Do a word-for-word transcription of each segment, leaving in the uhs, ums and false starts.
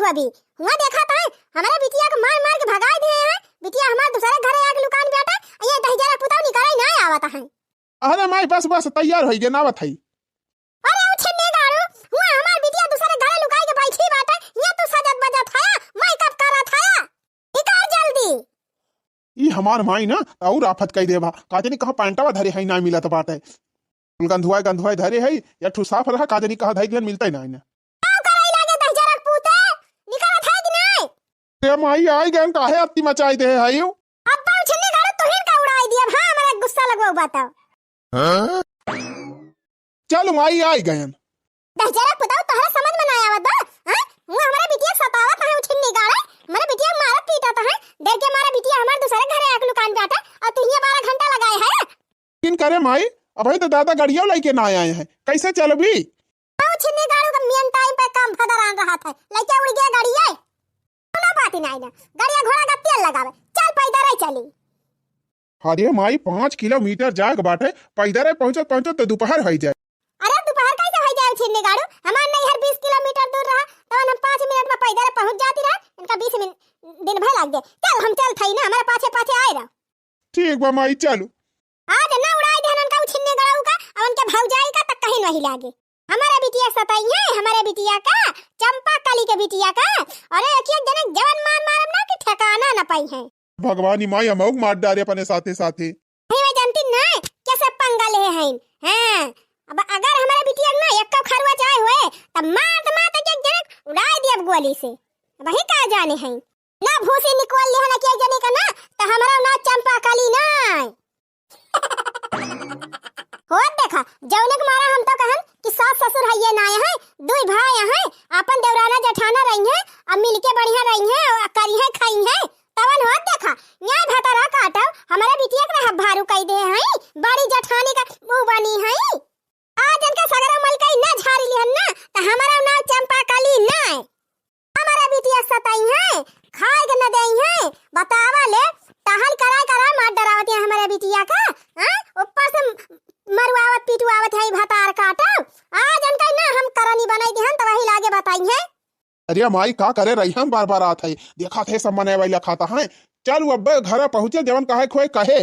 अभी हुआ देखा त है, हमरे बिटिया के मार मार के भगाई दिहे हैं। बिटिया हमार दूसरे घरे आके लुकान बाटे, ये दहिजरा पुताऊ निकरे ना आवत है। अरे माई, बस, बस, तैयार होई गे, नावत हई। अरे ओ छिन्नी गाड़ू, हुआ हमार बिटिया दूसरे घरे लुकाई के बैठी बाटे, ये तू सजत बजत हया, मेकअप करत हया। निकर जल्दी। ई हमार माई ना, त और आफत कई देबा। का जानी कहाँ पैंटवा धरे हई, ना मिलत बाटे। गंधुआई, गंधुआई धरे हई, या ठू साफ रहा, का जानी कहाँ धई दिहन, मिलते ना, ना। का करे लागे दहिजरा के पूते? निकरत है कि नहीं? रे माई, आई गयन, काहे अत्ती मचाई दे हई? अब तो छिन्नी गाड़ू तुहिन का उड़ाई दिया, हाँ, हमारा गुस्सा लगवा बताओ। हाँ? चल माई, आई गयन। दहिजरा पुताऊ, तोहरा समझ में ना आवत बा, हाँ? वो हमारा बिटिया सतावत है, उ छिन्नी गाड़े, हमारा बिटिया मारत पीटत है, डर के मारा बिटिया हमार दूसरे घरे आके लुकान बाटे, और तू हियां बारह घंटा लगाए है। किन करे माई, अबही तो दादा गड़िया लइके ना आए हैं, कैसे चलबी? ओ छिन्नी गाड़ू का मेन टाइम पे काम फदरान रहत है, लइके उड़ गया गड़िया। कोनो बात ही नहीं ना, गड़िया घोड़ा का तेल लगावे, चल पैदल ही चली। अरे माई, पाँच किलोमीटर जाए के बाटे, पैदल ही पहुँचत पहुँचत तो दोपहर हो जाए। अरे दोपहर कैसे हो जाए छिन्नी गाड़ू, हमार नैहर बीस किलोमीटर दूर रहा, तवन हम पाँच मिनट में पैदल ही पहुँच जाती रहा, इनका बीस मिनट दिन भर लग जाए। चल हम चल थई ना, हमारे पाछे पाछे आए रहो। ठीक बा माई, चलू। आज ना उड़ाई देहन उनका उ छिन्नी गड़ऊ का, अब उनके भौजाई का तक कहीं नहीं लागे। हमारे बिटिया सताई है, हमारे बिटिया का, चंपा कली के बिटिया का। अरे एक एक जने जवन मार मारब ना कि ठिकाना न पाई है। भगवान ही माई हमहू मार डारे अपने साथे साथे। नहीं मैं जानती ना कैसे पंगा ले हैं। हाँ, अब अगर हमारे बिटिया ना एक खरवा चाहे हुए तब मार तो मार तो एक जने उड़ाई दिया गोली से। वही का जाने हैं। ना भूसी निकोल लिहन कि एक जनी का ना, त हमरा ना चंपा कली ना। होत देखा, जौने के मारा हम तो कहन कि सास ससुर हइये ना है, दुई भाई हैं, आपन देवराना जेठाना रही हैं, अब मिलके बढ़िया रही हैं, और करी हैं, खाई हैं, तवन होत देखा, न्याय भतारा काटो, हमारे बिटिया के ना भारू कई दे हैं, बड़ी जेठानी का मुँह बनी हैं। आज इनका सगरा मलकाई ना झारी लिहन ना, त हमारा नाव चंपा कली ना। हमारा बिटिया सताई है, खाए के न देई है, बतावा ले, टहल कराए कराए मार डरावत है हमारे बिटिया का, हाँ? ऊपर से मरुआवत पिटुआवत है भतार काटो। आज इनका ना हम करनी बनाई दिहन त वही लागे बताई है। अरे माई, का करे रही हम बार बार आत है, देखा थे सब मने वाला खाता है। चल वो अब्बे घर पहुँचे, जवन कहे खोए कहे।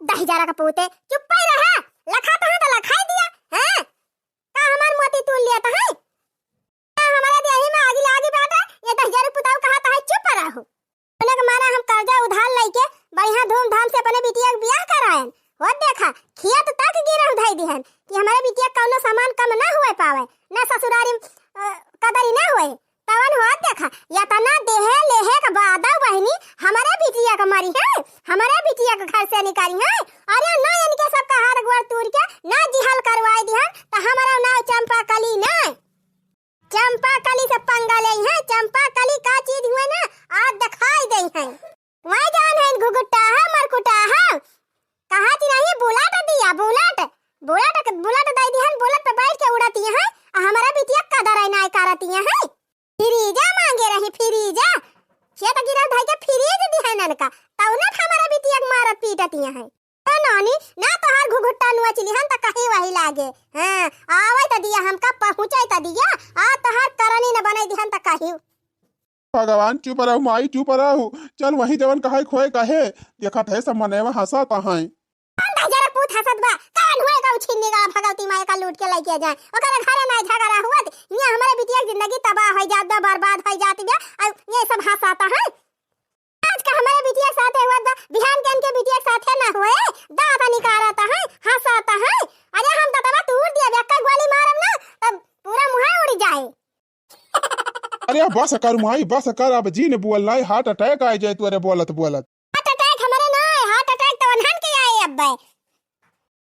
दहिजरा का पूते, चुप्पे रहा, लखात है तो लखाई दिया, हैं? का हमार मोती तूल लिया था, हैं? का हमारे देही में आगी लागी बाटे, ये दहिजरा पुताऊ कहा था, चुप रहो। उन्हें के मारा हम कर्जा उधार लइके बढ़िया धूमधाम से अपने बिटिया के बियाह करायन। हो देखा, खिया तो तक गिरा उधाई दिहन कि हमारे बिटिया कौनो सामान कम ना हुए पावे, ना ससुरारी, अ, कदरी ना हुए। तवन होत देखा, यतना देहे लेहे के बादउ बहिनी, हमरे बिटिया के मरिहैं, हमरे बिटिया के घर से निकालिहैं। अरे ना इनके सबका हाथ गोड़ तूर के ना जिहल करवाई दिहन, त हमरा नाव चंपा कली ना। चंपा कली से पंगा लेइहैं, चंपा कली का चीज हुए ना, आज देखाई देइहैं। वही जवन है घुघुट्टा है, मरकुटा है। कहा थी नहीं बुलेट दिया, बुलेट, बुलेट, बुलेट दे दिहन, बुलेट पे बैठ के उड़ती है, आ हमारा बिटिया कदर है ना करती है। फ्रीजा मांगे रही, फ्रीजा। खेत गिरल भाई के फ्रीज दिहन ननका, तौने हमारा बिटिया के मारत पीटती है। तो नानी, ना तोहार घुघुट्टा नुआ चिली हन त कहीं वही लागे। हाँ, आवे त दिया हमका, पहुँचे त दिया, आ तोहार करनी न बने दिहन त कहीं। भगवान, चुप रहू माई, चुप रहू। चल, वही जवन कहे खोए कहे। देखत है, सब मनवा हंसत हैं। कौन दहिजरा पूत हंसत बा? कौन हुए का उछिन्नी गला भगवती माई का लूट के लेके जाए? ओकरे घरे ना झगड़ा हुआ त, हियां हमारे बिटिया के जिंदगी तबाह हो जात बा, बर्बाद हो जात बा। और ये सब हंसत हैं। आज का हमारे बिटिया के साथे हुआ बा, बिहान के इनके बिटिया के साथे ना हुए। दांत निकारत हैं, हंसत हैं। अरे हम तो तबा तूर दिया, एक्का गोली मारब ना, तब पूरा मुंह उड़ जाए। अरे बस कर माई, बस कर, अब जीन बोल नाई, heart attack आ जाए तोरे बोलत बोलत। Heart attack हमरे ना है, heart attack तो उन्हन के आए अब्बे।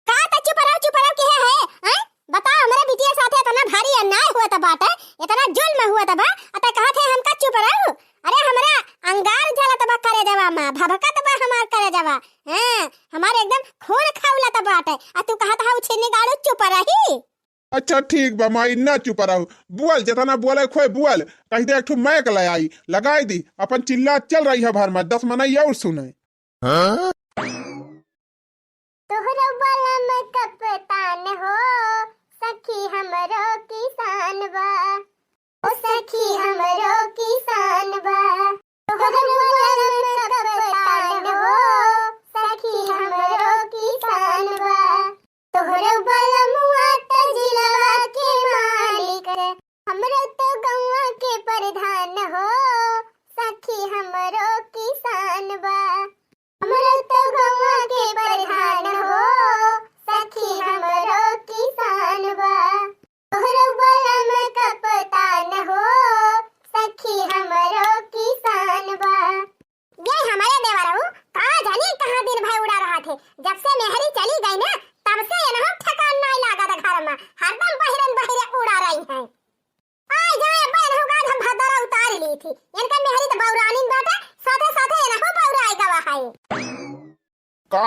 का त चुप रहो, चुप रहो, के है, हैं? बताओ, हमरे बिटिया साथे इतना भारी अन्याय हुआ त बाटे, इतना जुल्म हुआ त बा, अतः कहा थे हमका चुप रहो। अरे हमरा अंगार जलत बा करे जवा माँ, भभकत बा हमार करे जवा, हैं? हमार एकदम खून खौलत बाटे, आ तू कहत हऊ छिन्नी गाड़ू चुप रही। अच्छा ठीक बा माई, ना चुप रहू, बोल, जितना बोले खोए बोल, कह दे एक ठो mic ले आई, लगाई दी, अपन चिल्ला चल रही है भर में, दस मनई और सुने। हाँ? तोहरो बलम कप्तान हो, सखी हमरो किसान बा। ओ सखी हमरो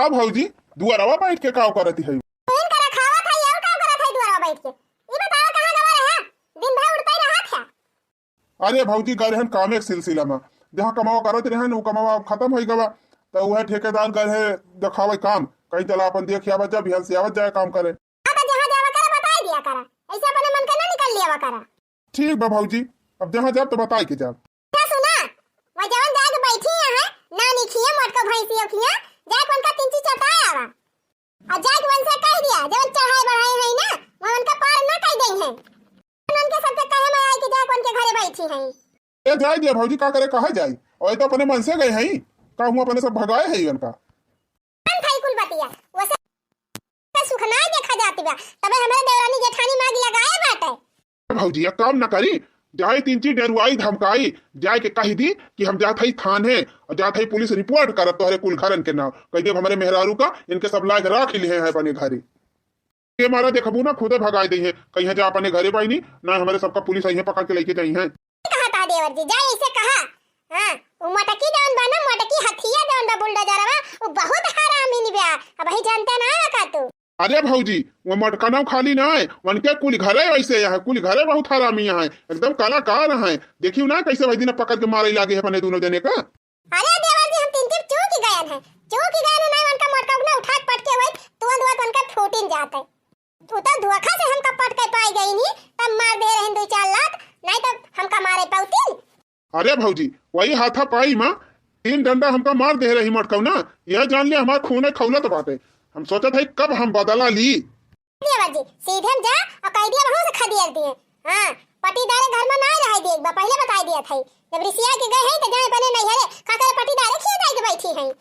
भौजी, दुआरवा बैठ के काव करत है? इन करा खावत है, और काव करत है दुआरवा बैठ के? ई बतावा कहाँ गवा रहे? दिन भर उड़ते रहत है। अरे भौजी, गए रहन कामे के सिलसिला में, जहाँ कमावा करत रहन, उ कमावा अब खत्म होइ गवा, तो वह ठेकेदार गए है देखावे काम, कहीं चला अपन देख आवत जा, बिहान से आवत जाए काम करे। हाँ, तो जहाँ जावा करा बताई दिया करा, ऐसे अपने मन के ना निकल लियावा करा। ठीक बा भौजी, अब जहाँ जाब तो बताई के जाब। अच्छा सुना, वह जवन जाके बैठी है, ना निखिया मोटका भैंसी ओखिया, जाके उनका तीन चीज चटाए आवा। और जाके उनसे कह दिया, जवन चढ़ाई बढ़ाई है ना, वह उनका पार ना कर दें हैं। उनके सबके कहे में आई कि जाके उनके घरे बैठी हैं। ए, जाए दिया भौजी, का करे, कहाँ जाई? और तो अपने मन से गए हैं, का हुआ अपने सब भगाए है उनका। हम थाई कुल बतिया, वैसे सुख ना देखा जाती बा, तबे हमारे देवरानी जेठानी माँ की लगाए बाटे। भौजी, एक काम ना करी, जाए तीन चीज डरुआई धमकाई, जाए के कह दी कि हम जात हई थाने और जात हई पुलिस रिपोर्ट करत तोहरे कुल घरन के नाम, कह देब हमरे मेहरारू का, इनके सब लाग राख लिए हैं अपने घरे। के मारा देखबू ना, खुदे भगाए दे हैं, कहीं जा अपने घरे बाई नहीं, ना हमारे सबका पुलिस आई है पकड़ के लेके जाई हैं। कहा था देवर जी, जाए इसे कहा। हाँ, वो मटकी जौन बा ना, मटकी हथिया जौन बा बुलडोजरवा, वो बहुत हरामी निब्या। अब ही जानते ना है का तू? अरे भौजी, वो मटकनव खाली ना है, उनके कुल घरे वैसे यहाँ, कुल घरे बहुत हरामी यहाँ है, एकदम कलाकार हैं। देखियो ना कैसे वही दिन पकड़ के मारे लागे है अपने दोनों जने का। अरे देवर जी, हम तीन तीन चूक ही गयन है, चूक ही गयन है ना, उनका मटका ना उठात पटके हुए, तुरंत हुआ तो उनका फूटिन जाते। तू तो धोखा से हमका पटके पाई गई नी, तब मार दे रहे दो चार लात, नहीं तब हमका मारे पाउती। अरे भौजी, वही हाथापाई मा तीन डंडा हमका मार दे रही मटकौना। यह जान ले हमार खूने खौलत बाटे। हम सोचत हई कब हम बदला ली। देवर जी, सीधे में जा और कह दिया वहू से खदेड़ दिए। हाँ, पटीदारे घर में ना रहे दिए, एक बार पहले बताई दिया था। जब रिसिया के गए हैं तो जाए बने नहीं हरे, का करे पटीदारे खिया जाए के बैठी हैं।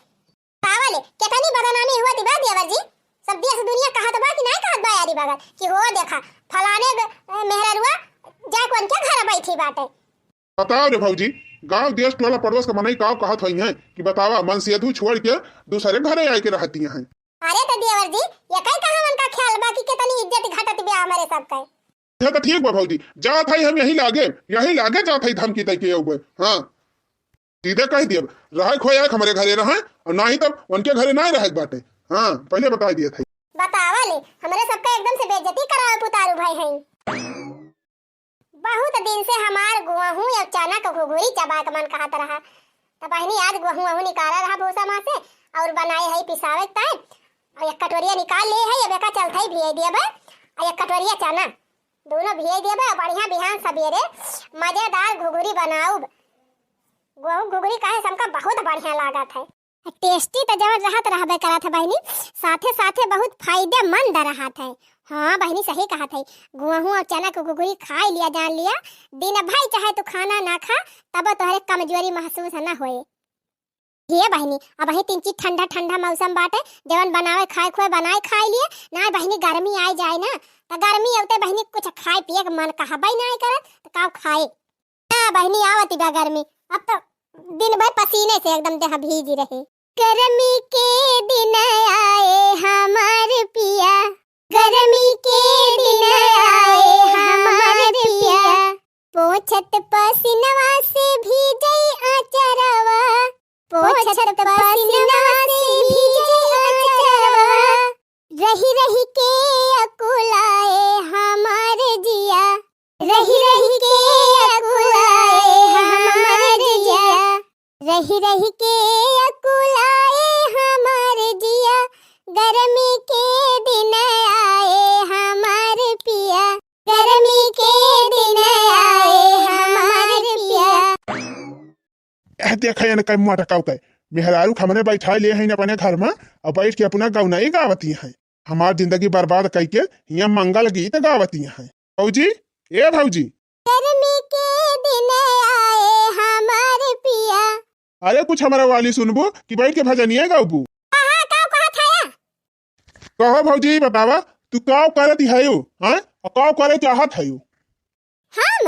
पावले, केतनी बदनामी हुआ दी बा देवर जी। सब देश दुनिया कहत बा कि नाहीं कहत बा यारी बगल कि हो देखा, फलाने ग-, मेहररुआ जाए कौन के घर बैठी बाटे। बताओ रे भौजी, गांव देश टोला पड़ोस के मनई काव कहत होई हैं कि बतावा, मनसेधू छोड़ के दूसरे घरे आए के रहती हैं। अरे तो देवर जी, ये कई कहावन का ख्याल बा कि केतनी इज्जत घटत बा हमारे सबके। ये तो ठीक बा भौजी, जात हई हम यही लागे, यही लागे जात हई धमकी दे के एगो। हाँ, सीधे कह दियब, रहे खोए आए हमरे घरे रहे, और ना ही तब उनके घरे ना रहे के बाटे। हाँ, पहले बता दिए थे। बतावा ले, हमरे सबका एकदम से बेइज्जती करावे पुतारू भाई हैं। बहुत दिन से हमार गोहूं या चना के घुघुरी चबाए के मन कहत रहा, तब बहिनी आज गोहूं वहूं निकाला रहा भूसा मा से और बनाए है पिसावे के ताई, और एक कटोरिया निकाल लिए है, अब एका चलत है भिए दिए बा, और एक कटोरिया चना दोनों भिए दिए बा, बढ़िया बिहान सबेरे मजेदार घुघुरी बनाउब। गोहूं घुघुरी काहे से हमका बहुत बढ़िया लागत है। टेस्टी त जवन रहत रहबे करत है बहिनी, साथे साथे बहुत फायदेमंद रहत है। हाँ बहिनी, सही कहत है। गोहूं और चना के घुघुरी खाई लिया, जान लिया, दिन भर चाहे तू खाना ना खा, तब तोहरे कमजोरी महसूस ना होए। ये बहिनी, अब ही तीन चीज ठंडा ठंडा मौसम बाटे, जवन बनावे खाए खोए बनाए खाई लिए। ना बहिनी, गर्मी आए जाए ना, त गर्मी अवते बहिनी कुछ खाए पिए के मन कहबे ना करत, त का खाए? हाँ बहिनी, आवत बा गर्मी, अब तो दिन भर पसीने से एकदम देह भीजी रहे। गर्मी के दिन आए हमार पिया, गर्मी के दिन आए हमार पिया, पोंछत पसीनवा से भीजई अचरवा, पोंछत पसीनवा से भीजई अचरवा। रही रही के अकुलाए हमार जिया, रही रही के अकुलाए हमार जिया, रही रही के अकुलाए हमार जिया, गर्मी के दिन आए हमार पिया, गर्मी के दिन आए हमार पिया। ए, देखा, एने कई मोटकाऊ के मेहरारू के हमरे बैठाए लिए हैं अपने घर में, और बैठ के अपना गौनाई गावती हैं। हमार जिंदगी बर्बाद कई के हियां मंगल गीत गावती हैं। भौजी, ए भौजी। गर्मी के दिन आए हमार पिया। अरे, कुछ हमारा वाली सुनबू कि बैठ के भजनिया गाउबू? हाँ, हाँ, का कहत हया? कहो भौजी, बतावा, तू का करत हयो, हाँ? और का करे चाहत हयो? हम,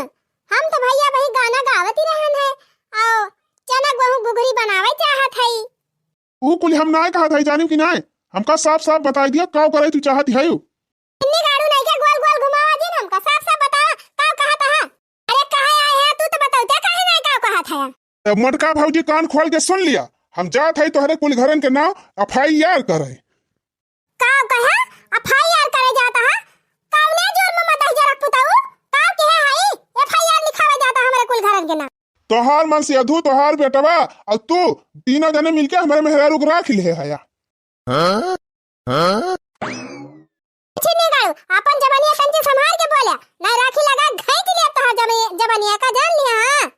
हम तो भैया वही गाना गावत ही रहन है, और चना गोहूं घुघुरी बनावे चाहत है। ऊ कुल हम नाय कहत हई, जानिम कि नाय? हमका साफ साफ बताई दिया, का करे तू चाहत हयो? इन्नी गाड़ू नहीं के गोल गोल घुमावा जिन, हमका साफ साफ बतावा, का कहत है? अरे कहे आए हैं तू तो बताओ, ते काहे नाय का कहत है? ए, मोटका भौजी, कान खोल के सुन लिया, हम जात हई तोहरे कुल घरन के नाव FIR करे। का कहे? FIR करे जात हा? कौने जुर्म में दहिजरक पुतऊ? का कहे हई? FIR लिखावे जात हा हमरे कुल घरन के नाव। तोहार मनसेधू, तोहार बेटवा अउर तू तीनों जने मिलके हमरे मेहरारू के राखि लिहे हया। हाँ? हाँ? छिन्नी गाड़ू, अपन जबनिया तंची संभार के बोल्या, नाहीं राखी लगा घाई के लिए तोहार जबनिया, जबनिया का जान लिया, हाँ?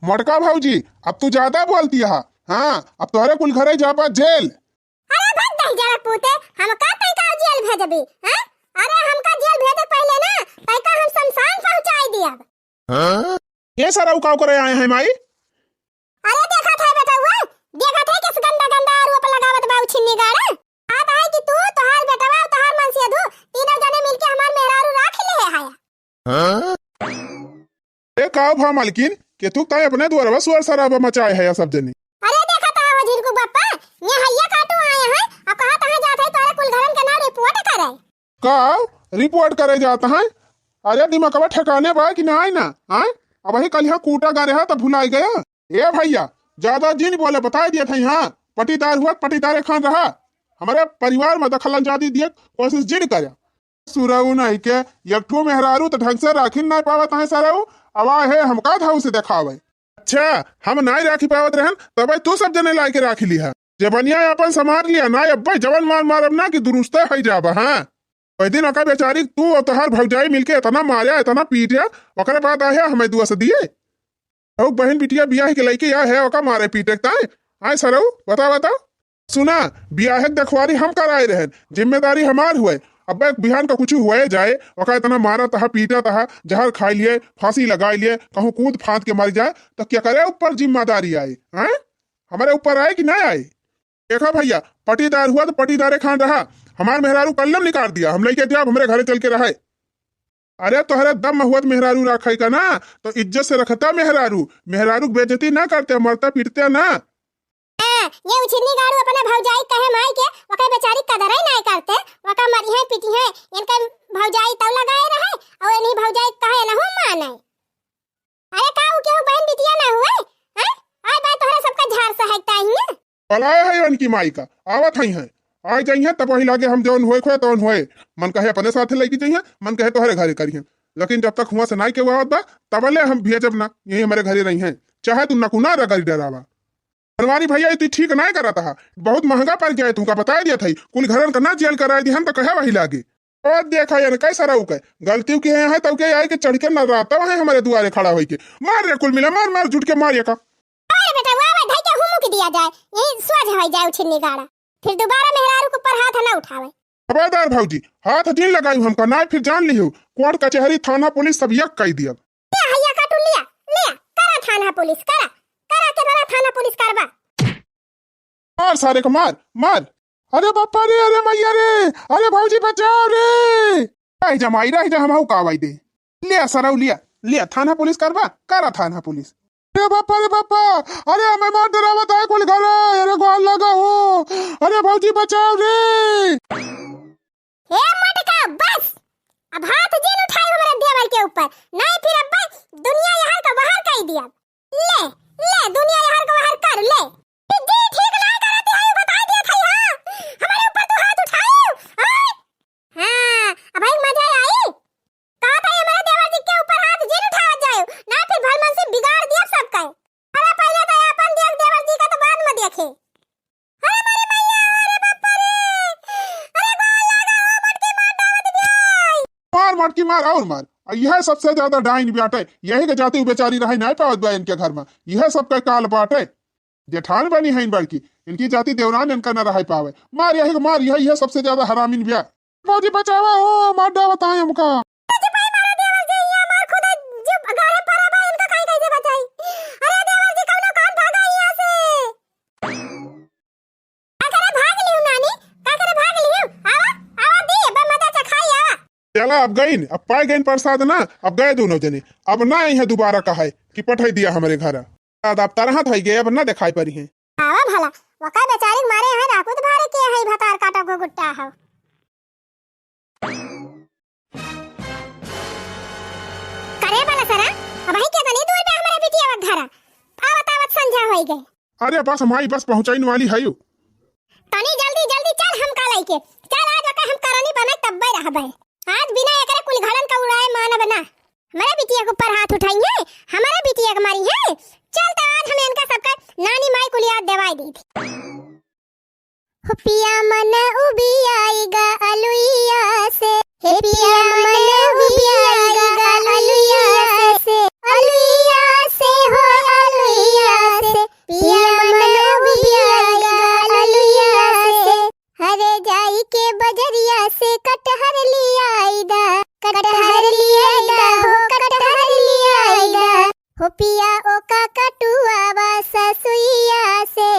मोटका भौजी, अब तू ज्यादा बोलती है, हाँ? अब तोहरे कुल घरे जाबा जेल। अरे भाग दहिजरक पूते, हमका तैका जेल भेजबी, हैं? अरे हमका जेल भेजे पहिले ना, तैका हम शमशान पहुँचाई दियब। हाँ? ये सरऊ काव करे आए हैं माई? अरे देखत है बेटवा, देखत है किस गंदा गंदा आरोप लगावत बा उ छिन्नी गाड़ा। बात है कि तू, तोहार बेटवा, तोहार मनसेधू, तीनों जने मिलके हमार मेहरारू राखि लिहे हया। हाँ? ए, का भा मालकिन, केतुक ताई अपने दुआरवा सुअर सराबा मचाए है या सब जने? अरे देखा ता हो जिनको बप्पा, ये हैया काटू आए हैं, अब कहा तहाँ जात है तोहरे कुल घरन के नाव रिपोर्ट करे। का रिपोर्ट करे जात हैं? अरे दिमागवा ठिकाने बा कि नाई ना, आय? अबही कलिहा कूटा गा रहा तब भुलाई गया। ए भैया, ज्यादा जिन बोले, बताए दिए थे, हाँ, पटीदार हुआ, पटीदारे खान रहा, हमारे परिवार में दखल अंदाजी दिए कोशिश जिन करे। सुरऊ नहीं के, एक ठो मेहरारू तो ढंग से राखी नहीं पावत है सरऊ, अब आए है हमका धाऊ से देखावे। अच्छा, हम नहीं राखी पावत रहन, तबे तू सब जने लाए के राखी लिहा। जबनिया अपन संभार लिया, ना अब्बे जवन मार मारब ना कि दुरुस्ते होई जाबा, हाँ। वही दिन ओका बेचारी तू और तोहार भौजाई मिलके इतना मार्या, इतना पीट्या, ओकरे बाद आया हमें दुआ से दिए। और बहन बिटिया बियाह के लइके या है, ओका मारे पीटे के ताए। आए सरऊ, बता, बता। सुना, बियाह के देखवारी हम कराए रहन, जिम्मेदारी हमार हुए। अब बिहान का कुछ हुए जाए, ओका इतना मारा तहा, पीटा तहा, जहर खाई लिए, फांसी लगाई लिए, कहूँ कूद फांद के मर जाए, तो क्या करे ऊपर जिम्मेदारी आए, हैं? हमारे ऊपर आए कि ना आए? देखा भैया, पटीदार हुआ तो पटीदारे खान रहा, हमार मेहरारू कल्लम निकाल दिया, हम लइके जाब, हमरे घरे चल के रहे। अरे तोहरे दम में हुआ तो मेहरारू रखे का ना, तो इज्जत से रखता मेहरारू, मेहरारू के बेइज्जती ना करते, मरता पीटते ना। हाँ, ये उछिन्नी गाड़ू अपने भौजाई कहे माई के, वका बेचारी कदर ही नहीं करते, वका मरी है पीटी है, इनका भौजाई तब लगाए रहे, और इन्हीं भौजाई कहे ना हो माने। अरे का उ केहू बहन बिटिया ना हुए? हैं? आय बा तोहरा सबका झार सहकता ही है। पलाए है उनकी माई का, आवत हई हैं। आय जाई हैं तब वही लागे हम जौन होए खोए तौन होए। मन कहे अपने साथे लइके जाई हैं, मन कहे तोहरे घरे करी हैं। लेकिन जब तक हुआ से नाई के आवत बा, तबले हम भेजब ना, यही हमारे घरे रही हैं। चाहे तू नकुना रगड़ी डरावा। बनवारी भैया, ये तू ठीक नाय करत हा, बहुत महंगा पड़ गया है तुमका, बताए दिया था, कुल घरन का ना जेल कराए दिहन तो कहे वही लागे। और देखा यार, कैसा रहू के गलती के है, तब के आए के चढ़ के न रहता है हमारे दुआरे खड़ा होई के। मार रे कुल मिला, मार, मार, जुट के मार ये का। अरे बेटा, वाह, वाह, धई के हुमुक दिया जाए, यही सोझ होई जाए उछिन्नी गाड़ा, फिर दोबारा मेहरारू के ऊपर हाथ ना उठावे। खबरदार भौजी, हाथ जिन लगाई हमका, ना फिर जान लिहो, कोर्ट कचहरी, थाना, पुलिस सब यक कई दियब। ले हैया काटू, लिया, लिया, करा थाना पुलिस, करा, करा के करा थाना पुलिस करबा। मार सारे को, मार, मार। अरे बापा रे, अरे मैया रे, अरे भौजी बचाओ रे। रह जा माई, रह जा, हम हऊ कावाई दे। लिया सरऊ, लिया, लिया, थाना पुलिस करबा, करा थाना पुलिस। अरे बापा रे बापा, अरे हमें मार डरावत है कुल घर, अरे गोल लगा हो, अरे भौजी बचाओ रे। हे मोटका, बस, अब हाथ जिन उठाई हमारे देवर के ऊपर, नहीं फिर अब दुनिया यहाँ का बाहर कर दिया। ले, ले, दुनिया यहाँ का बाहर कर ले। जी ठीक नहीं करती है, बता दिया था यहाँ, हमारे ऊपर तू हाथ उठाई, हाँ? हाँ, अब एक मजा आई। कहा था ये हमारे देवर जी के ऊपर हाथ जिन उठावत जाए, ना फिर भलमन से बिगाड़ दिया सब कहे। अरे पहले तो अपन देख देवर जी का तो बाद में देखे। अरे मारे मैया, अरे बापा रे, अरे गोल लगा हो मोटकी मार डावत बियाई। मार मोटकी मार और मार, आ यह सबसे ज्यादा डाइन बाटे, यही के जाति उ बेचारी रह नहीं पावत बा इनके घर में, यह सबका काल बाटे। जेठान बनी है बड़की, इनकी जाति देवरान इनका न रह पावे। मार यही को मार, यही है सबसे ज्यादा हरामिन बिया। भौजी बचावा हो, मार डावत आए हमका। अरे भाई मारा देवर जी, यहाँ मार खुदा जो गारे परा बा, इनका कहीं कैसे बचाई? अरे देवर जी, कौनो काम भागा यहाँ से। का करे भाग लियो नानी? का करे भाग लियो? आवा, आवा दी, अब मजा चखाई, आवा। चला अब गईन, अब पाए गईन प्रसाद ना, अब गए दोनों जने, अब ना आई है दोबारा कहाए कि पठाई दिया हमारे घर। अब तरह थई गए, अब ना दिखाई पड़ी है। आवा भला, वका बेचारी के मारे हैं राकुत भारे के है भतार काटा को गुट्टा है। करे वाला सरा, अब ही के तनी दूर पे हमारे बिटिया वा घरा। आवत आवत संझा होई गए। अरे बस माई, बस पहुँचाइन वाली है यू। तनी जल्दी जल्दी चल हमका लइके। चल आज ओके हम करनी बनाई तब्बे रहबे। आज बिना एकरे कुल घड़न का उड़ाए मानब ना। हमरे बिटिया के ऊपर हाथ उठाई है, हमरे बिटिया के मारी है। चल तो आज हम इनका सबका नानी माई कुल याद देवाई दी थी। हो पिया मन उबियाई गा अलुइया से, हे पिया मन उबियाई गा अलुइया से, अलुइया से हो अलुइया से, पिया मन उबियाई गा अलुइया से। हरे जाई के बजरिया से कटहर लियाई दा, कटहर लियाई दा हो, कटहर लियाई दा। हो पिया ओका कटुआवा ससुइया से,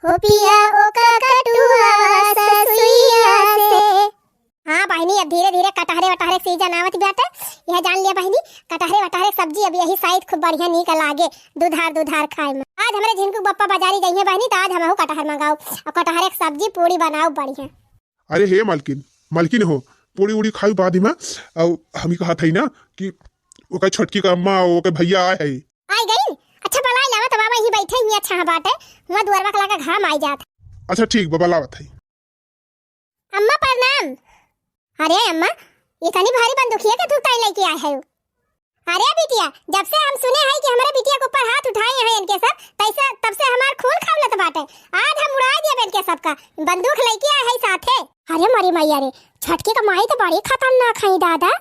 हो पिया ओका कटुआवा ससुइया से। हाँ बहिनी, अब धीरे धीरे कटहरे वटहरे के सीजन आवत बाटे। यह जान लिया बहिनी, कटहरे वटहरे के सब्जी अब यही साइड खूब बढ़िया नीक लागे, दुधार दुधार खाए में। आज हमरे झिनकू बप्पा बाजारी गई है बहिनी, तो आज हमहू कटहर मंगाओ और कटहरे के सब्जी पूड़ी बनाओ बढ़िया। अरे हे मलकिन, मलकिन हो, पूड़ी उड़ी खाई बाद में। और हम ही कहा था ना कि ओकर छोटकी का अम्मा, ओकर भैया आए है। आई गई? अच्छा, बलाई लावा, तो बाबा यही बैठे ही, अच्छा, हाँ, बाटे, हुआ दुआरवा के लगा घाम आई जात। अच्छा, ठीक बा, बलावत है। अम्मा, प्रणाम। अरे अम्मा, ये तनी भारी बंदूकिया के तू ताई लेके आए है? अरे बिटिया, जब से हम सुने हैं कि हमारे बिटिया के ऊपर हाथ उठाए हैं इनके सब, तैसे, तब से हमार खून खौलत बाटे। आज हम उड़ाए देब इनके सबका। बंदूक लेके आए हैं साथे। अरे मरी मैया रे, छटकी का माई तो बड़ी खतरनाक है दादा।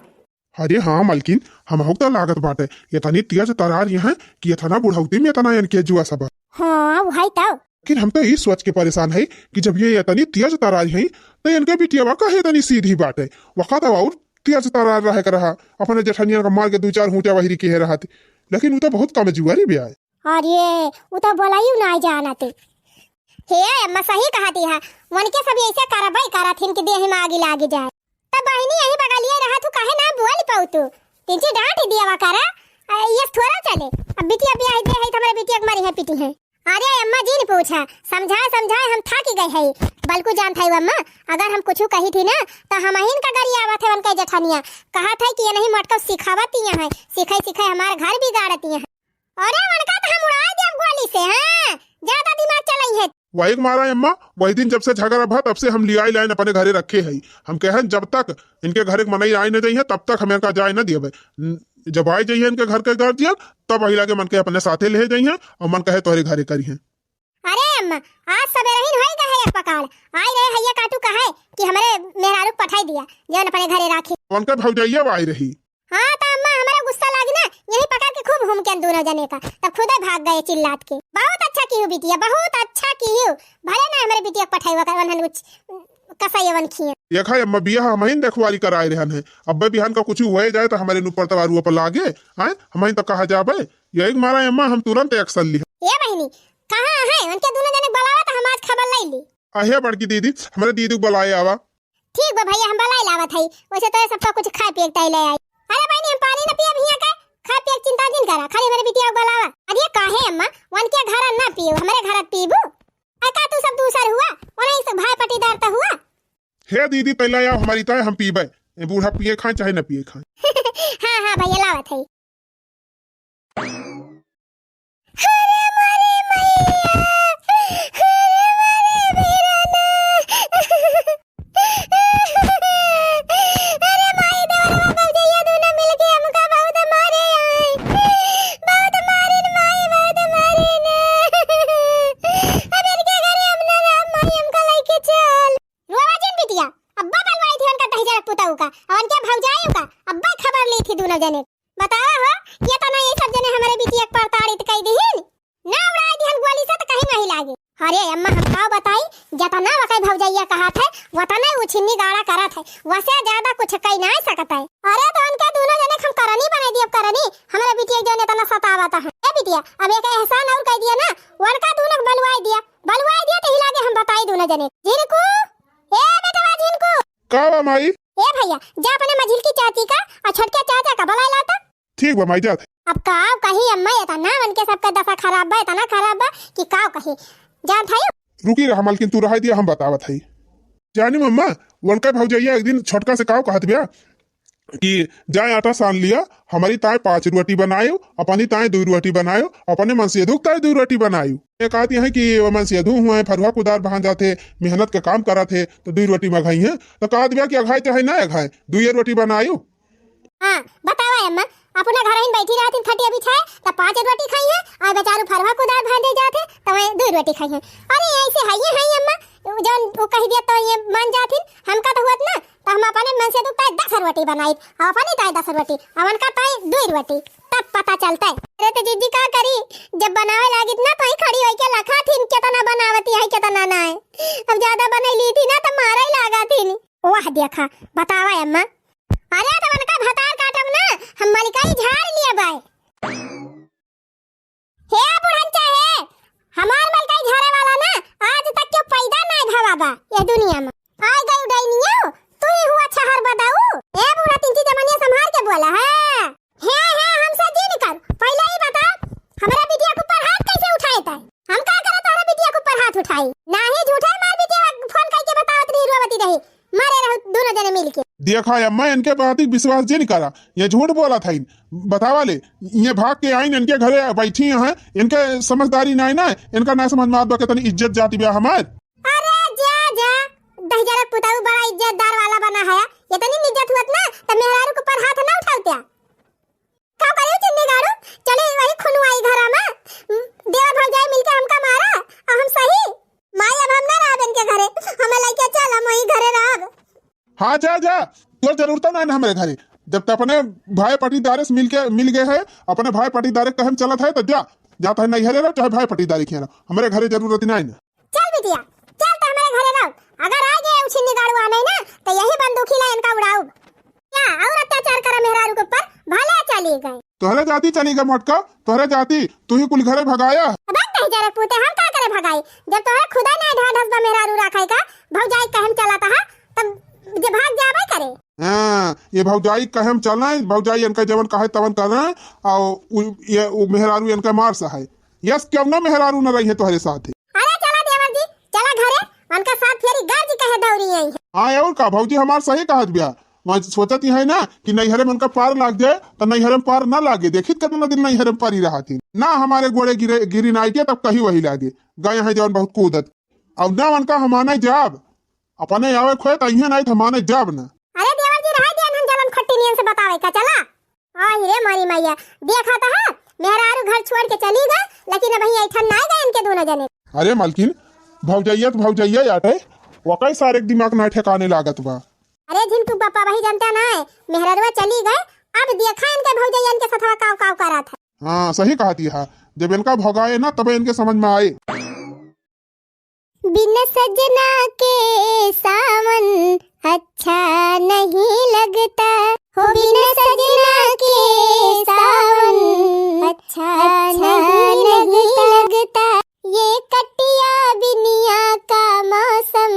अरे हाँ मलकिन, हमहू त लागत बाटे, इतनी तेज तरार यहाँ कि इतना बुढ़ौती में इतना इनके जुआ सब। हाँ, वही तो। लेकिन हम तो ई सोच के परेशान है कि जब ये इतनी तेज तरार है, तो इनके बिटियावा काहे इतनी सीधी बाटे? वका तो और तेज तरार रहे के रहा, अपने जेठनिया का मार के दो चार हूंटा वही के रहत। लेकिन उ तो बहुत कमजोरी भी आए। अरे, उ तो बोलाइयो ना जानते। हे अम्मा, सही कहती है, उनके सब ऐसे करबई करत हिन कि देह में आगी लागी जाए। तब बहिनी यही बगलिए रहा, तू काहे ना बोल पाऊ तू? तिनची डांट दियावा करा, आ, ये थोड़ा चले। अब बिटिया ब्याह दे है, तो हमारे बिटिया के मारी है, पीटी है। अरे अम्मा जी ने पूछा, समझाए समझाए हम थक गए है। बल्कु जानत है अम्मा, अगर हम कुछ कही थी ना, तो हम अहिन का गरियावत है उनके जेठनिया। कहत है कि ये नहीं मटको सिखावत ही है, सिखाई सिखाई हमार घर बिगाड़त ही है। अरे उनका तो हम उड़ाए देब गोली से, हाँ, ज्यादा दिमाग चलाई है। वही के मारा अम्मा, वही दिन जब से झगड़ा भा, तब से हम लियाई लाइन अपने घरे रखे है। हम कहे जब तक इनके घरे के मनई आए न जाइए, तब तक हम इनका जाए न दियबे। न-, जब आए जाइए इनके घर के गार्जियन, तब वही लागे मन के अपने साथे ले जाइए और मन कहे तोहरे घरे करिए। अरे अम्मा, आज सबेरहिन होई गए है एक पकाल। आई रहे हैया काटू कहे कि हमरे मेहरारू के पठाई दिया, जौन अपने घरे राखी। उनके भौजैया आई रही। हाँ, तो अम्मा, हमारा गुस्सा लागी ना, यही पकड़ के खूब हुमकन दोनों जने का, तब खुदे भाग गए चिल्लात के। बहुत अच्छा किहू बिटिया, बहुत अच्छा किहू। भले ना हमारे बिटिया के पठाई वकर वनहन कुछ कसैया वन खिए। देखा अम्मा, बियाह हमहिन देखवारी कराए रहन है, अब्बे बिहान का कुछ हुए जाए तो हमारे ऊपर तवारू पर लागे, हैं? हमहिन तो कहा जाबे, यही मारा अम्मा हम तुरंत action ली। ए बहिनी, कहाँ है? उनके दोनों जने बुलावा तो हम आज खबर ले ली। आहे बड़की दीदी, हमारे दीदी को बुलाए आवा। ठीक बा भैया, हम बलाई लावत हई। वैसे तो ये सबका कुछ खाए पिए के ताई ले आई। अरे बहिनी, हम पानी न पियब हियां के, खाए पिए के चिंता जिन करा, खाली हमरे बिटिया के बुलावा। अरे काहे अम्मा, उनके घर ना पीबू, हमरे घर पीबू? आ का तू सब दूसर हुआ, उन्हें से भाई पटीदार तो हुआ। हे दीदी, तैला आओ हमारी ताय, हम पीबे। ए बूढ़ा पिए खाए चाहे न पिए खाए। हाँ हाँ भैया, लावत हई। अरे मारे मैया, अरे मारे वीराना। अरे माई, देवरवा भौजैया दोनों मिलके हमका बहुत मारे आए, बहुत मारिन माई, बहुत मारिन। अब इनके घरे हम ना रहब माई, हमका लइके चल। रोवा जिन बिटिया, अब्बा बलवाई थी उनका दहिजर पुताऊ का, और उनके भौजाई का, अब्बा खबर ली थी दोनों जने। बतावा हो, ये तो ना ये सब जने हमारे बिटिया के प्रताड़ित कई दिहिन। ना उड़ाई दिहन गोली से तो कहीं नहीं लागे। अरे अम्मा, हम का बताई, जतना वकै भौजैया कहत है, वतने उछिन्नी गाड़ा करत है, वसे ज्यादा कुछ कई नहीं सकत है। अरे तो उनके दोनों जने हम करनी बनाई दियब करनी, हमारे बिटिया के जौन इतना सतावत है। ए बिटिया, अब एक एहसान और कई दिया ना, उनका दोनों के बलवाई दिया, बलवाई दिया तो ही लागे हम बताई दोनों जने। झिनकू, ए बेटवा झिनकू। का बा माई? ए भैया, जा अपने मझिलकी चाची का और छोटके चाचा का बलाई लाता। ठीक बा माई, जात। अब का कही अम्मा, इतना उनके सबके दशा खराब बा, इतना खराब बा कि का कही। जान भाई। रुकी रहा मलकिन, तू रहा दिया, हम बतावत हई। जानी मम्मा, उनका भौजैया एक दिन छोटका से काव कहत बिया, कि जाए आटा सान लिया, हमरी ताए पाँच रोटी बनायो, अपनी ताए दुइ रोटी बनायो, अपने मनसेधू के ताए दुइ रोटी बनायो। ये कहती हैं कि वो मनसेधू हुए फरुआ कुदार भान जाथे, मेहनत के काम करत हे, तो दुइ रोटी मँगइहें। तो कहत बिया कि अघाए चाहे ना अघाए, दुइये रोटी बनायो। हाँ, बतावा अम्मा, अपना घरहिन बैठी रहतिन खटिया बिछाए, त पाँच रोटी खइहें, अउ बेचारू फरुआ कुदार भाँजे जाथे, त वहीं दुइ रोटी खइहें। अरे, ऐसे हइये हइँ अम्मा, जउन उ कहि दिया त ये मान जाथिन, हमका त हुअत ना, त हम अपने मनसेधू के ताए दस रोटी बनाइत, अउ अपनी ताए दस रोटी, अउ उनका ताए दुइ रोटी, तब पता चलतइ। अरे, त जिज्जी का करी, जब बनावे लागित ना, त वहीं खड़ी होइके लखाथिन, केतना बनावती है, केतना नाहीं। अब जादा बनइ लीथिन ना, त मारइ लागथिन। वाह, देखा, बतावा अम्मा, अरे, त उनका भतार काटब ना, हम मलिकाई झार लियब बाय। हे बुढ़नचा हे, हमार मलिकाई झारे वाला ना, आज तक केउ पैदा नाहीं भवा बा ये दुनिया मा। आइ गइउ डइनियो, तू ही हुआ छहर बदाऊ। हे बूढ़ा, तिनची जमनिया सम्हार के बोला है। हे, हे, हमसे जिन कर, पहिले ई बताउ, हमरे बिटिया के ऊपर हाथ कइसे उठाइत है? हम का करत तोहरे बिटिया के ऊपर हाथ उठाई? नाहीं झूठे हमार बिटिया फोन कइके बतावत रही, रोवती रही, मरे रहू दुनो जने मिलके। देखा अम्मा, इनके बात विश्वास जिन करा, ये झूठ बोलत हइन। बतावा ले, ये भाग के आइन, इनके घरे बैठी हैं, इनके समझदारी नाहीं ना, इनका ना समझ मा आत बा कि तनी इज्जत जाति बा हमार। अरे जा, जा, दहिजरक पुताऊ बड़ा इज्जतदार वाला बना है, इतनी इज्जत हुअत ना, त मेहरारू के ऊपर हाथ ना उठाउत्या। का करिउ चिन्नी गाड़ू? चली वही खुनवाई घरा मा। देवर भौजाई मिलके हमका मारा, अउ हम सही। माई, अब हम ना रहब इनके घरे, हमें लइके चल, हम वही घरे रहब। हाँ, जा, जा, तोर जरूरत ना है हमरे घरे। जब त अपने भाई पटीदारे से मिलके, मिल गए है, अपने भाई पटीदारे कहे में चलत है, त जा, जा त है नैहरे रहो, चाहे भाई पटीदारे के रहो, हमरे घरे जरूरत ना है ना। चल बिटिया, चल त हमरे घरे रहो। अगर आ गए उ छिन्नी गाड़ू आने ना, त यही बंदूकी ला इनका उड़ाउब। का और अत्याचार करा मेहरारू के ऊपर, भले चली गए। तोहरे जाति चली गए मोटका, तोहरे जाति, तू ही कुल घरे भगाया। अब दहिजरक पूते हम का करे भगाई, जब तोहरे खुदा ना ढाढ़स बा मेहरारू राखे का, भौजाई कहे में चलत हा, तब जे भाग जाबे करे। हाँ, ये भौजाई कहे में चले, भौजाई इनका जवन कहे तवन करे, और उ, ये, उ मेहरारू इनका मार सहाय। यस, केवनो मेहरारू न रही है तोहरे साथ। अरे चला देवर जी, चला घरे, उनका साथ फेरी गर्ज कहे दौरी आई है। हाँ, और का भौजी हमार सही कहत बिया। मैं सोचत ही है ना कि नैहरे में उनका पार लाग जाए, तो नैहरे में पार ना लागे। देखित कितना दिन नैहरे में परी रहत ही। ना हमारे गोड़े गिरे, गिरी ना आइए, तब कहीं वही लागे। गए हैं जवन बहुत कूदत। अब ना उनका हमाने जाब, अपने आवे खोए तो इहे नाहीं तो हमाने जाब ना। अरे देवर जी, रहा दिया हम जलन खट्टी नियन से बतावे का चला। आई रे मोरी मैया, देखा तो है, मेहरारू घर छोड़ के चली गए, लेकिन अबहीं ऐठन नाहीं गए इनके दोनों जने। अरे मलकिन, भौजैया तो भौजैया आटे, वकई सारे के दिमाग ना ठिकाने लागत बा। अरे झिनकू बापा, वही जनता नाहीं, मेहरारुआ चली गए, अब देखा इनके भौजैया इनके सथवा काव काव करत है। हाँ, सही कहती है, जब इनका भगाए ना तबे इनके समझ में आए। बिन सजना के सावन अच्छा नहीं लगता, हो बिन सजना के सावन अच्छा नहीं लगता। ये कटिया बिनिया का मौसम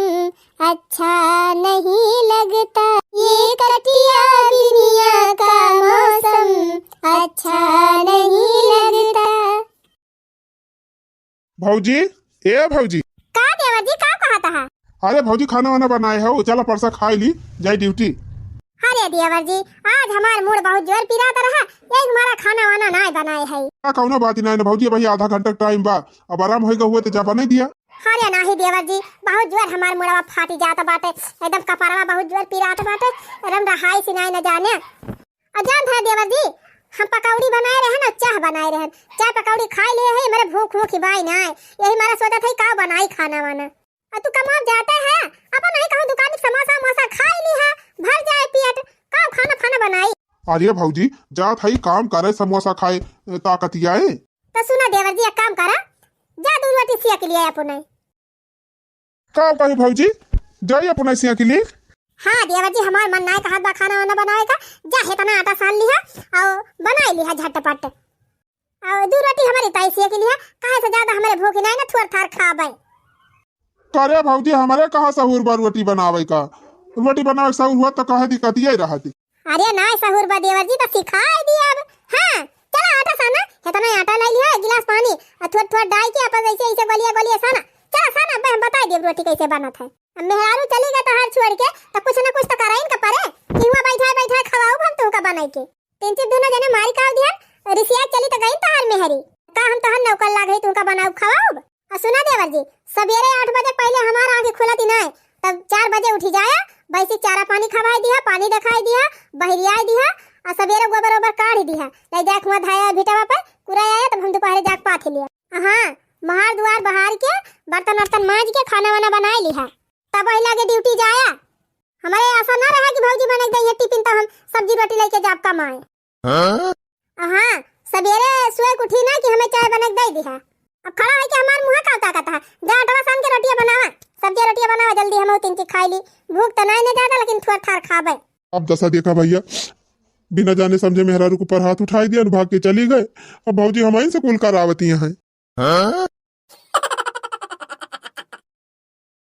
अच्छा नहीं लगता, ये कटिया बिनिया का मौसम अच्छा नहीं लगता। भौजी, ए भौजी। का देवर जी, का कहत हा? अरे भौजी, खाना वाना बनाए हो, चला परसा खाई ली, जाई ड्यूटी। अरे देवर जी, आज हमार मूड बहुत जोर पिरात रहा, यही हमारा खाना वाना नाहीं बनाए है। का कौनो बात नाहीं ना भौजी, अबही आधा घंटा टाइम बा, अब आराम होइगा हुए तो जा बनाई दिया। अरे नाहीं देवर जी, बहुत जोर हमार मुड़वा फाटी जात बाटे, एकदम कपड़वा बहुत जोर पिरात बाटे, एकदम रहाई से नाहीं न जाने। अ जानत है देवर जी, हम पकौड़ी बनाए रहन अउ चाह बनाए रहन, चाह पकौड़ी खाए लिए है, हमरे भूख भूख बाई नाहीं, यही मारा सोचत है का बनाई खाना वाना। अ तू कमाब जाते है, अपन नहीं कहूँ दुकान से समोसा उमोसा खाए ली है, भर जाए पेट, का खाना फाना बनाई। अरे भौजी, जात है काम करे, समोसा खाए, ताकत आए। तो सुना देवर जी, एक काम करा, जा दू रोटी सेक लिया अपने। का कही भौजी, जाई अपना सिया के लिए? हाँ देवर जी, हमार मन नाहीं कहत बा खाना वाना बनावे का, जा इतना आटा सान लिहा अउ बनाई लिहा झटपट। अउ दू रोटी हमरे ताई सिया के लिहा, काहे से जादा हमरे भूख नाहीं ना, थोर थार खाबे। करे भौजी, हमरे कहाँ सहूर बा रोटी बनावे का? रोटी बनावे के सहूर हुआ तो कहे दिक्कतिये रहती। अरे नाहीं सहूर बा देवर जी, तो सिखाई दिया अब। हाँ, चला आटा साना, इतना आटा लाई लिहा, एक गिलास पानी, अउ थोर थोर डाई के अपन ऐसे ऐसे गोलिया गोलिया साना। चला साना, अब हम बताई देब रोटी कैसे बनत है। अब मेहरारू चली गए तोहार छोड़ के, तो कुछ न कुछ तो कराइन के परे, कि हुआ बैठा बैठा खवाऊ के। तीन चीज दोनों जने मारी काव दिहन, रिसिया चली त गई तहार मेहरी। का हम तहन नौकर लाग है, तुमका बनाऊ खवाऊब? आ सुना देवर जी, सबेरे आठ बजे पहिले हमार आँखी खुलत ही नाय, तब चार बजे उठी जाया, भैंसी चारा पानी खवाई दिहा, पानी देखाई दिहा, बहरियाई दिहा, आ सबेरे गोबर ओबर काढ़ी दिहा। ले जाए हुआ धाया भिटवा पर कुराया, तब हम दोपहरे जाके पाथी लिया। हाँ, बहार दुआर बहार के, बर्तन वर्तन मांज के, खाना वाना बनाए लिहा, तब वही लागे ड्यूटी जाया। हमारे ऐसा ना रहा कि भौजी बने गई है टिफिन, तो हम सब्जी रोटी लेके जाब कमाए। हाँ? हाँ, सबेरे सोए के उठी ना कि हमें चाय बना के दे दिहा। अब खड़ा है कि हमार मुँह का ताकत है? जा आटवा सान के रोटियां बनावा, सब्जी रोटियां बनावा जल्दी, हम तीन चीज खाई ली। भूख तो नहीं ने ज्यादा, लेकिन थोड़ा थार खाबे। अब दशा देखा भैया, बिना जाने समझे मेहरारू के ऊपर हाथ उठाई दिया, भाग के चली गए। अब भौजी हमारे से कुल करावती हैं। हाँ?